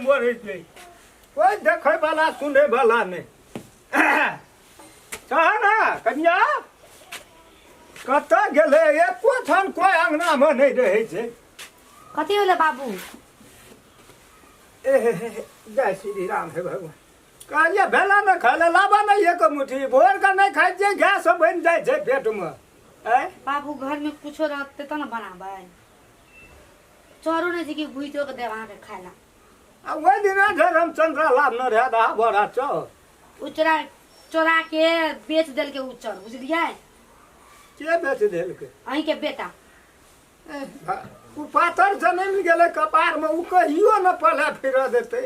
मरै छै कोइ देखै वाला सुनै वाला नहि कह ने कनिया कतऽ गेलै एको क्षण कोइ अङ्गनामे नहि रहै छै कथी भेलै बाबू ए हे हे, जय श्री राम हे भगवान कहलियै भेला ने खाय लए लाबऽ ने एक मुट्ठी भोरके नहि खाइ छियै गैस बनि जाइ छै पेटमे आँय बाबू घरमे कुछो रहतै तब ने बनाबै चरो नहि छै कि भुजियो के देब अहाँके खाय ला आ ओहि दिना जे रामचन्द्र लाभ न रहए दहा बड़ा चौर ओ चोरा चोरा के बेच देलकै ओ चोर बुझलियै के बेच देलकै अहीँके बेटा ओ पातर जनमि गेलै कपारमे ओ कहियो न पढ़े फिरऽ देतै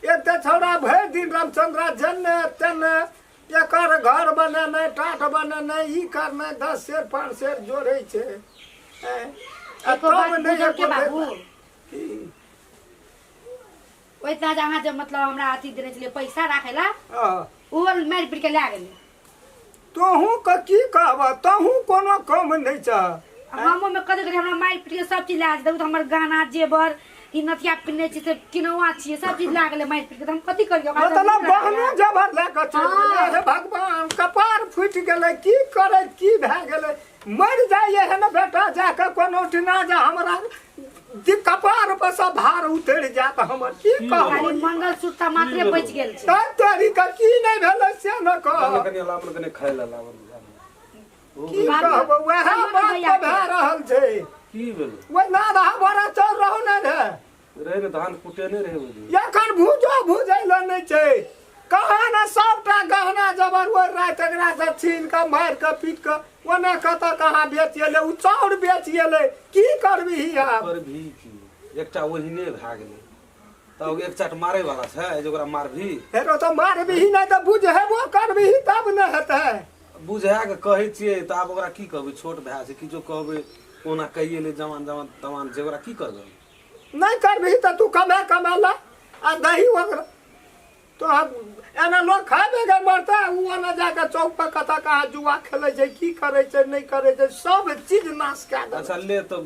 एक तऽ छौड़ा भरि दिन रामचन्द्रा जन्ने तेन्ने एकर घर बनेनाइ टाट बनेनाइ ई करनाइ 10 सेर 5 सेर जोड़ै छै ऐं, आ एको तब बात नहि बुझल के एको बाबू की? ओहि जे अहाँ जे मतलब हमरा अथी देने छलियै पैसा राखै ला हँ। ओहो मारि पीट के लए गेलै तोहूँ के की कहबह तोहूँ कोनो कम नहि छह हमो में कथी करी हमरा मारि पीट के सब चीज लए जेतै ओ तऽ हमर गहना जेवर ई नथिया पिन्हने छी से किनौआ छियै सब चीज लए गेलै मारि पीट के तऽ हम कथी करियै ओकरा तऽ मतलब नहि गहनो जेवर लए कऽ चलि गेलै हँ। हे भगवान कपार फूटि गेलै की करै की भए गेलै मरि जाइ एहन बेटा जा कऽ कोनो ठिना जे हमरा कपार पर से भार उतरि जायत हमर की कहब खाली मंगलसूत्र मात्रे बचि गेल छै तब तोरी के की नहि भेलै से न कह कनि लाबन कनि खाय लए लाबन की कहब वएह कहियौ ने बात भैया तऽ भए रहल छै की भेलै ओहि ना रहा बड़ा चौर रहू ने रे रहे ने धान कुटेने रहे ओहि दिन एखन भूजो भूजै लए नहि छै कहाँ ने सबटा गहना जबर ओहि राति एकरा से छीन कऽ मारि कऽ पीट कऽ ओने कतऽ कहाँ बेच एलै ओ चाउर बेच एलै की करबिही आब पर भी की एकटा ओहिने भए गेलै तब एक चाट मारे वाला छै जे ओकरा मारभी हेरो तऽ मारबिही नहि तऽ बुझेबो करबिही तब ने हेतै बुझा के कहै छियै तऽ आब ओकरा की कहबै छोट भाय छै किछो कहबै ओना कहिए ले जवान जवान तवान छै ओकरा की करबै नहि करबिही तऽ तू कमा कमा ला आ दही ओकरा तो हम एना लोग खाय बेगर मरता है ओ एना जाके चौक पर कतऽ कहाँ जुआ खेलै छै की करै छै नहि करै छै सब चीज नाश कए देलक अच्छा ले तऽ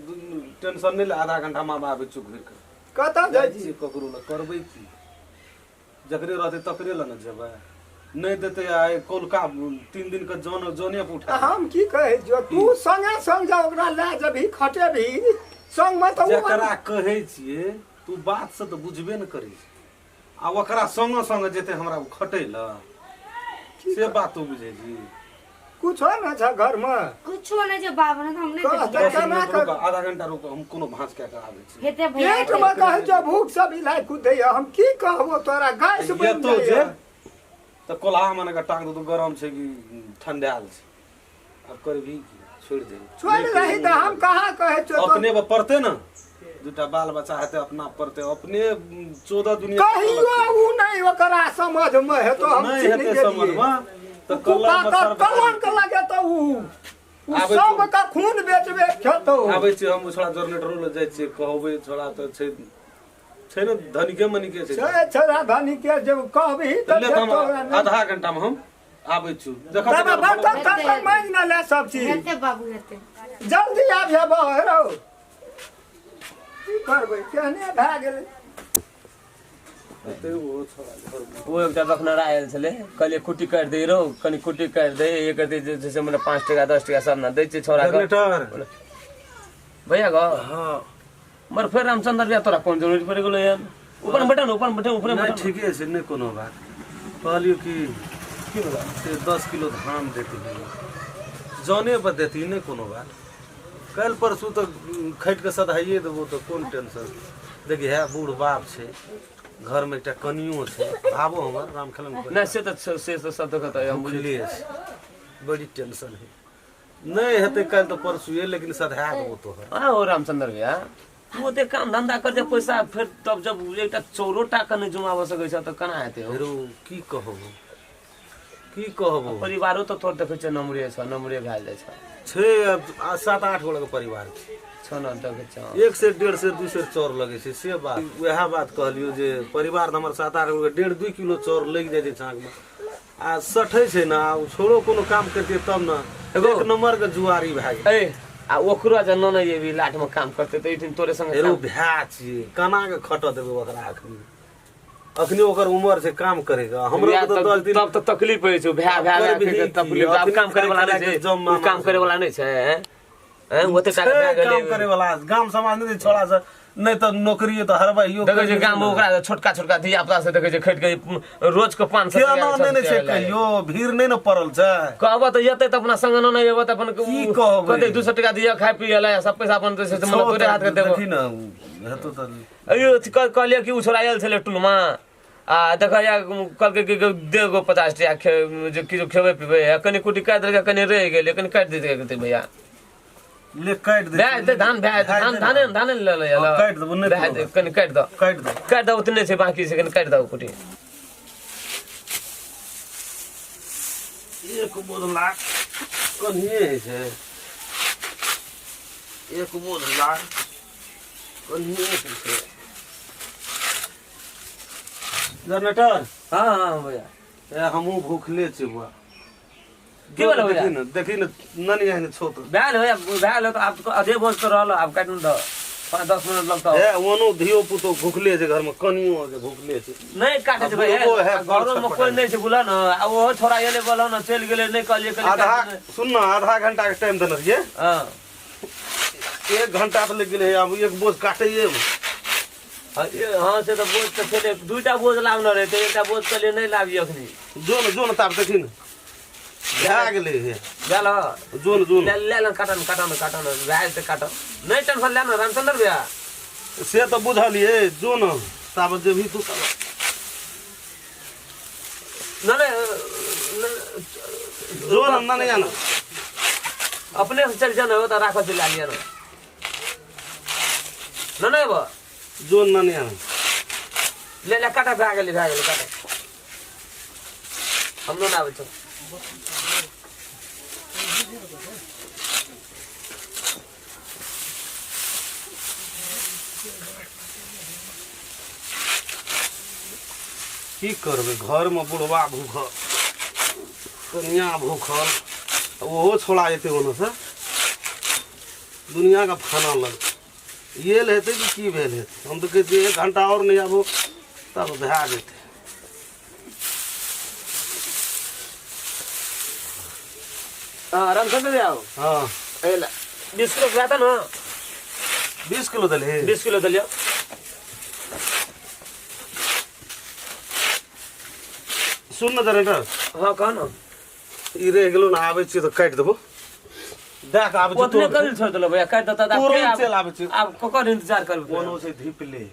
टेंशन नहि ले आधा घंटा मे आबै छियौ घुरि कऽ कतऽ जाइ जाइ छी छियै ककरो लग करबै की जकरे रहतै तकरे लग ने जेबै नहि देतै आइ कौलका 3 दिन के जन जने पर आ उठा हम की कहै छियौ तू संगे संग जा ओकरा लए जेबही खटेबही संगमे तऽ ओ जकरा कहै छियै तू बात से तऽ बुझबे ने करै छै आ ओकरा संगे संगे जेतै हमरा ओ खटै लए से बात तू बुझै छी कुछो नहि छै घरमे कुछो नहि छै बाबू नहि तऽ हम नहि कह देतियै। तऽ दस केना मिनट कर रुक आधा घंटा रुक हम कोनो भाँज कए कऽ आबै छी हेतै भैया पेटमे कहै छौ भूख सब इलाइ कुदैया हम की कहबो तोरा गैस बनि एतौ जे जाइया तऽ कोल्हा मने के टांग दू गरम छै कि ठंडायल छै आब करबही की छोड़ि दे छोड़ि रही तऽ हम कहाँ कहै छियौ तो अपने पर पड़तै ने दूटा बाल बच्चा हेतै अपना पड़तै अपने 14 दुनिया कहियो उ नहि ओकरा समझमे हेतो हम नहि चिन्ह हेतै गेलियै समझमे तऽ उ कलम पातर मच्छर कलंक लगेतौ उ उ आबै छौ। सबके खून बेचबे खेतौ आबै छियै हम ओ छोड़ा जनरेटरो लग जाइ छियै कहबै छोड़ा तऽ छै छै ने धनिके मनिके छै छै छोड़ा धनिके जे कहबही तऽ तऽ ले तऽ हम देतौ नहि। आधा घंटा मे हम आबै छी देखऽ बाबा बर्तन तर्तन माँजि ने ले सब चीज हेतै बाबू हेतै जल्दी आबि जेबह हेरौ की करबै केहने भए गेलै ओ एकटा बखनारा आयल छलै कहलियै कुट्टी काटि दे रौ कनि कुट्टी काटि दे ये करते जे छै से मतलब 5 टका 10 टका सब ने दै छियै छौड़ा के जनरेटर भैया गो हँ मर फेर रामचंद्र भैया तोरा कोन जरूरी पड़ि गेलो यार ऊपर में बैठा ने ऊपर में बैठा ऊपर में नहि बैठा ठीके छै नहि कोनो बात कहलियौ कि की भेलो से 10 किलो धान देती जने पर देती नहि कोनो बात काल्हि परसू तऽ खटि कऽ सधाइए देबो तऽ कोन टेंशन देखी है बूढ़ बाप छै घरमे एकटा कनियो छै भाबो हमर रामखेलन नहि से तऽ से तऽ सब तऽ हम बुझलियै बुझलिए छै बड़ी टेंशन है नहि हेतै काल्हि तऽ परसुए लेकिन सधा देबो तोहर हाँ ओ रामचंद्र भैया तू ओते काम धंधा कर जे पैसा फेर तब जब एकटा चौरो टाका नहि जुमाबऽ सकै छ तऽ केना हेतै हो हेरो की कहबो की कहबो परिवारो तऽ तोर देखै छ नमरे छ नमरे भए जाइ छ छै आ सात आठ गोटा के परिवार छै छ न देखै छ 1 सेर 1.5 सेर 2 सेर चाउर लगै छै से बात वएह बात कहलियौ जे परिवार तऽ हमर सात आठ गोटा 1.5 2 किलो चाउर लागि जाइ छै छाँकमे आ सठै छै ने आ ओ छोड़ो कोनो काम करतियै तब ने एगो- एक नंबर के जुआरी भए गेल ए आ ओकरो जे न नहि एबी लाट में काम करते तऽ एहिठाम तोरे संगे एरो भए छियै केना के खटऽ देबै ओकरा अखनी अखनी ओकर उमर छै काम करे के हमरो के तऽ 10 दिन तब तऽ तकलीफ होइ छै भए भए भए करबिही के की? तकलीफ आब अखनी काम करे वाला नहि खाय छै जम ओ काम करे वाला नहि छै हैं ओते टाका भए छै काम गेलै करे वाला गाम समाज नहि छोड़ा से नहि तऽ नौकरी तऽ हरबाइयो देखै छै गाम मे ओकरा छोटका छोटका धिया पुता से देखै छै खटि के रोज के 500 केना नहि ने छै कहियो भीड़ नहि ने पड़ल छै कहबह तऽ एतै तऽ अपना संग नहि एबह तऽ अपन की कहबै? कहतै 200 टका दिअ खाय पियै लए सब पैसा अपन जे छै से मतलब तोरे हाथ के देबो देखी ने हेतौ तऽ अयो कहलियै कि ओ छोड़ा आयल छलै टुलमा आ देखलियै कहलकै कि दे गो 50 टका जे किछु खेबै पिबै आ कनि कुटी काटि देलकै कनि रहि गेलै कनि काटि देतै भैया ले काटि दे भए जेतै धान भए जेतै धान धाने धाने ले ले हँ, काटि देबो, नहि भए जेतै कनि काटि दऽ काटि दे काटि दऽ उतने छै बाकी छै कनि काटि दऽ कुटी एक बोझला कनिए होइ छै एक बोझला कनिए होइ छै जनरेटर हँ हँ भैया ए हमहूँ भूखले छी बुआ की भेलो भैया? देखी ने देखी ने ननी आइ छो तो भए भैया भए तऽ आब अधे बोझ तऽ रहल आब काटि दऽ 5-10 मिनट लगतौ ए ओनो धियो पुतो भूखले छै घरमे कनियो के भूखले छै नहि काटै छै आ बुढ़बो है, भैया घरोमे कोइ नहि छै बुझल ने आ ओहो छोड़ा एलै बोलऽ ने चलि गेलै नहि कहलियै कनि आधा काटि दे। सुन न आधा घंटा के टाइम देने रहियै हँ एक घंटा तऽ लागि गेलै आब एक बोझ काटैये मे। हँ हँ, से तऽ बोझ तऽ छलै दूटा बोझ लाबने रहै तऽ एकटा बोझ कहलियै नहि लाबी अखनी जो ने जो ने ताब देखी ने भए गेलै हे भेल हँ जो ने जो ने ले ले ने काटऽ ने काटऽ ने काटऽ ने भए जेतै काटऽ नहि टेंशन ले ने रामचंद्र भैया से तऽ बुझलियै जो ने ताबत जेबही तू ताबत नहि नहि जो ने नहि आना अपने से चलि जाना हो तऽ राखऽ से लए लिअ ने नहि नहि अयबऽ जो ने आना ले ले काटऽ भए गेलै भए गेलै काटऽ हमरो नहि आबै छौ की करबै घरमे बुढ़वा भूखल कनिया भूखल ओहो छोड़ा जेतै ओनसँ दुनियाके फाना लगतै येल हेतै कि की भेल हेतै हम तऽ कहै छियै एक घंटा आओर नहि आबो तब भए जेतै हाँ रामचंद्र भैया आओ हाँ ए ला 20 किलो था ना 20 किलो देलही 20 किलो दलियो सुन न जनरेटर हाँ कह ना ई रहि गेलो ने आबै छियै तऽ काटि देबो दए कऽ आबै छियै ओतने तुरन्त। कल छोड़ देलो भैया काटि देता तऽ आब तुरन्त के आब- चलि आबै छियै। आब ककर इंतजार करबै कोनो छै धीपले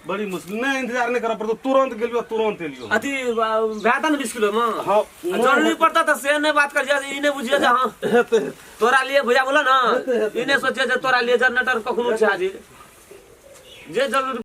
बड़ी मुश्किल नहि इंतजार नहि करऽ पड़तौ तुरन्त गेलियो तुरन्त एलियो अथी भए ने 20 किलो में हाँ जरूरी पड़ता तऽ से नहि बात कर ई नहि बुझिए जे हाँ हेतै तोरा लिए भैया बोला ना ई नहि सोचिए जे तोरा लिए जनरेटर कखनो छै हाजिर जे जरूरी